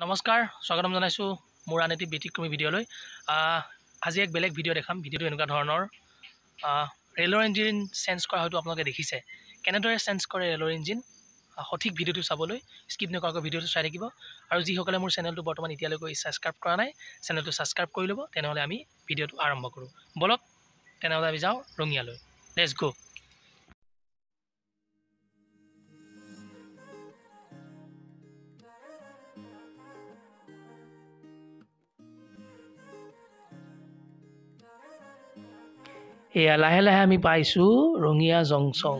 নমস্কাৰ, স্বাগতম জনাইছোঁ মোৰ আন এটি ব্যতিক্ৰমী ভিডিঅ'লৈ। আজি এক বেলেগ ভিডিঅ' দেখাম। ভিডিঅ'টো এনেকুৱা ধৰণৰ, ৰেলৰ ইঞ্জিন চেঞ্জ কৰা হয়তো আপোনালোকে দেখিছে, কেনেদৰে চেঞ্জ কৰে ৰেলৰ ইঞ্জিন। সঠিক ভিডিঅ'টো চাবলৈ স্কিপ নকৰাকৈ ভিডিঅ'টো চাই থাকিব। আৰু যিসকলে মোৰ চেনেলটো বৰ্তমান এতিয়ালৈকে ছাবস্ক্ৰাইব কৰা নাই, চেনেলটো ছাবস্ক্ৰাইব কৰি ল'ব। তেনেহ'লে আমি ভিডিঅ'টো আৰম্ভ কৰোঁ। ব'লক, তেনেহ'লে আমি যাওঁ ৰঙিয়ালৈ। Let's go. এয়া লাহে লাহে আমি পাইছোঁ ৰঙিয়া জংচন।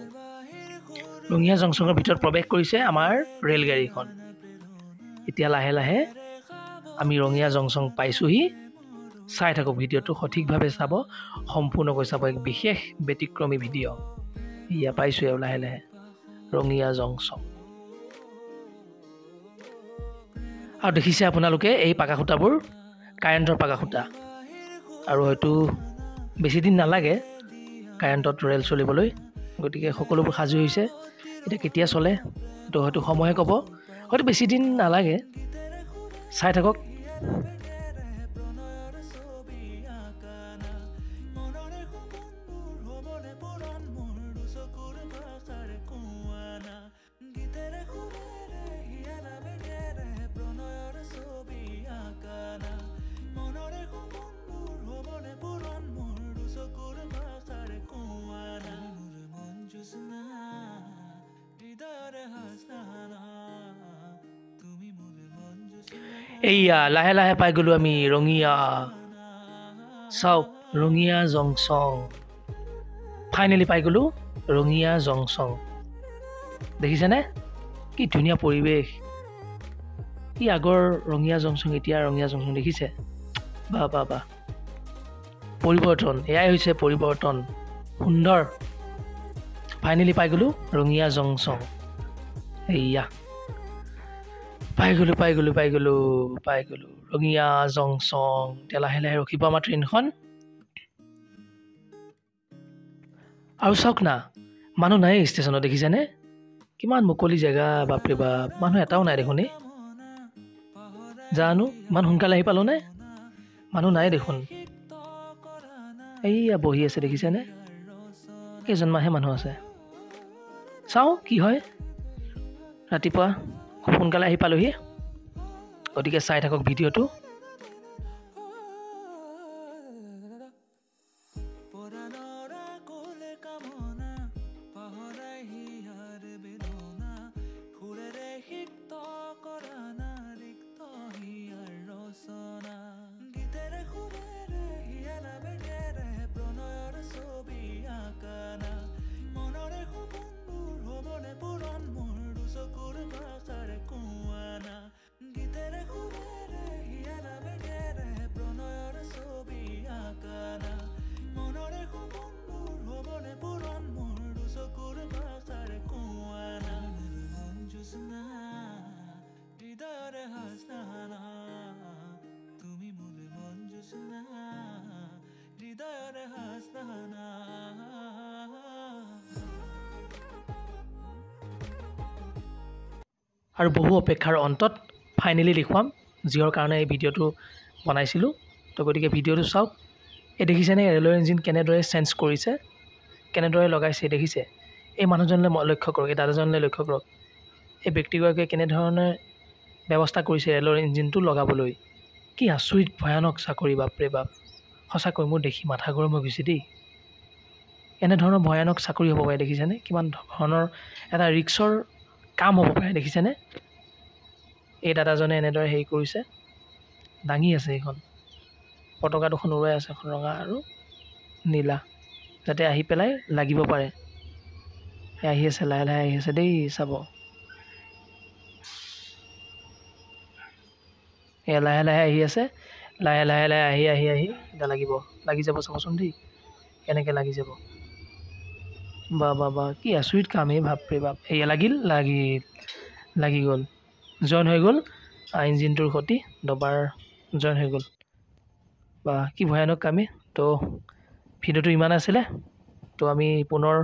ৰঙিয়া জংচনৰ ভিতৰত প্ৰৱেশ কৰিছে আমাৰ ৰেলগাড়ীখন। এতিয়া লাহে লাহে আমি ৰঙিয়া জংচন পাইছোঁহি। চাই থাকক ভিডিঅ'টো, সঠিকভাৱে চাব, সম্পূৰ্ণকৈ চাব, এক বিশেষ ব্যতিক্ৰমী ভিডিঅ'। এয়া পাইছোঁ আৰু লাহে লাহে ৰঙিয়া জংচন। আৰু দেখিছে আপোনালোকে এই পাকা খুঁটাবোৰ, কাৰেণ্টৰ পাকা খুঁটা। আৰু হয়তো বেছি দিন নালাগে কাৰেণ্টত ৰেল চলিবলৈ, গতিকে সকলোবোৰ সাজু হৈছে। এতিয়া কেতিয়া চলে সেইটো হয়তো সময়ে ক'ব, হয়তো বেছি দিন নালাগে। চাই থাকক। এইয়া লাহে লাহে পাই গ'লোঁ আমি ৰঙিয়া। চাওক, ৰঙিয়া জংচন। ফাইনেলি পাই গ'লোঁ ৰঙিয়া জংচন। দেখিছেনে কি ধুনীয়া পৰিৱেশ! কি আগৰ ৰঙিয়া জংচন, এতিয়া ৰঙিয়া জংচন দেখিছে? বাহ বাহ বাহ, পৰিৱৰ্তন, এয়াই হৈছে পৰিৱৰ্তন। সুন্দৰ। ফাইনেলি পাই গ'লোঁ ৰঙিয়া জংচন। এইয়া পাই গ'লোঁ, পাই গ'লোঁ, পাই গ'লোঁ, পাই গ'লোঁ ৰঙিয়া জংচন। এতিয়া লাহে লাহে ৰখিব আমাৰ ট্ৰেইনখন। আৰু চাওক না, মানুহ নাই ষ্টেচনত, দেখিছেনে কিমান মুকলি জেগা। বাপৰে বাপ, মানুহ এটাও নাই দেখোন। এই জানো ইমান সোনকালে আহি পালোঁনে? মানুহ নাই দেখোন। এইয়া বহি আছে, দেখিছেনে? কেইজনমানহে মানুহ আছে। চাওঁ কি হয়। ৰাতিপুৱা খুব সোনকালে আহি পালোহি, গতিকে চাই থাকক ভিডিঅ'টো। আৰু বহু অপেক্ষাৰ অন্তত ফাইনেলি দেখুৱাম, যিহৰ কাৰণে এই ভিডিঅ'টো বনাইছিলোঁ। তো গতিকে ভিডিঅ'টো চাওক। এই দেখিছেনে ৰেলৰ ইঞ্জিন কেনেদৰে চেঞ্জ কৰিছে, কেনেদৰে লগাইছে দেখিছে? এই মানুহজনলৈ লক্ষ্য কৰক, এই দাদাজনলৈ লক্ষ্য কৰক। এই ব্যক্তিগৰাকীয়ে কেনেধৰণে ব্যৱস্থা কৰিছে ৰেলৰ ইঞ্জিনটো লগাবলৈ। কি আচৰিত ভয়ানক চাকৰি, বাপৰে বাপ। সঁচাকৈ মোৰ দেখি মাথা গৰম হৈ গৈছে দেই। এনেধৰণৰ ভয়ানক চাকৰি হ'ব পাৰে, দেখিছেনে? কিমান ধৰণৰ এটা ৰিক্সৰ কাম হ'ব পাৰে, দেখিছেনে? এই দাদাজনে এনেদৰে হেৰি কৰিছে, দাঙি আছে এইখন পতাকা দুখন উৰুৱাই আছে, এখন ৰঙা আৰু নীলা, যাতে আহি পেলাই লাগিব পাৰে। আহি আছে, লাহে লাহে আহি আছে দেই, চাব। এয়া লাহে লাহে আহি আছে, লাহে লাহে লাহে আহি আহি আহি এতিয়া লাগিব, লাগি যাব, চাবচোন দেই কেনেকৈ লাগি যাব। বা বা বা, কি আচৰিত কাম এই, বাপৰে বাপ। এয়া লাগিল, লাগিল, লাগি গ'ল, জইন হৈ গ'ল ইঞ্জিনটোৰ সৈতে, দবাৰ জইন হৈ গ'ল। বা কি ভয়ানক কামেই। তো ভিডিঅ'টো ইমান আছিলে। তো আমি পুনৰ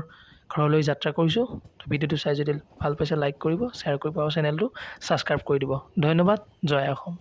ঘৰলৈ যাত্ৰা কৰিছোঁ। তো ভিডিঅ'টো চাই যদি ভাল পাইছে, লাইক কৰিব, শ্বেয়াৰ কৰিব আৰু চেনেলটো ছাবস্ক্ৰাইব কৰি দিব। ধন্যবাদ। জয় অসম।